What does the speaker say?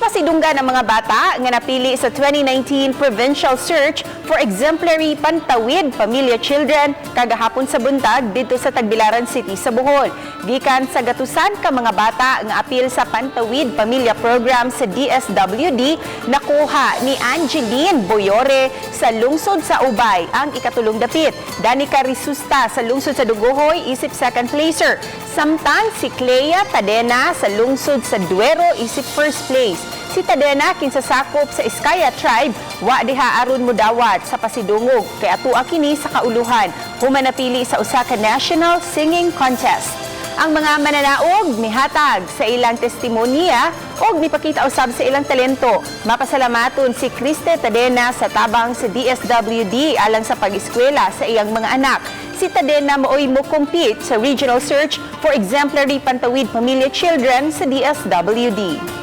Gipasidunggan ang mga bata nga napili sa 2019 Provincial Search for Exemplary Pantawid Pamilya Children kagahapon sa buntag didto sa Tagbilaran City sa Bohol. Gikan sa gatusan ka mga bata nga apil sa Pantawid Pamilya Program sa DSWD, nakuha ni Angeline Boyore sa lungsod sa Ubay ang ikatulong dapit. Danica Risusta sa lungsod sa Dagohoy isip second placer. Samtang si Clea Tadena sa lungsod sa Duero isip first place. Si Tadena, kinsa sakop sa Eskaya tribe, wa diha aron mudawat sa pasidungog kay atua kini sa kauluhan human napili sa usa ka national singing contest. Ang mga mananaog mihatag sa ilang testimonya og mipakita usab sa ilang talento. Mapasalamaton si Kriste Tadena sa tabang sa DSWD alang sa pag-eskwela sa iyang mga anak. Si Tadena maoy mo compete sa Regional Search for Exemplary Pantawid Pamilya Children sa DSWD.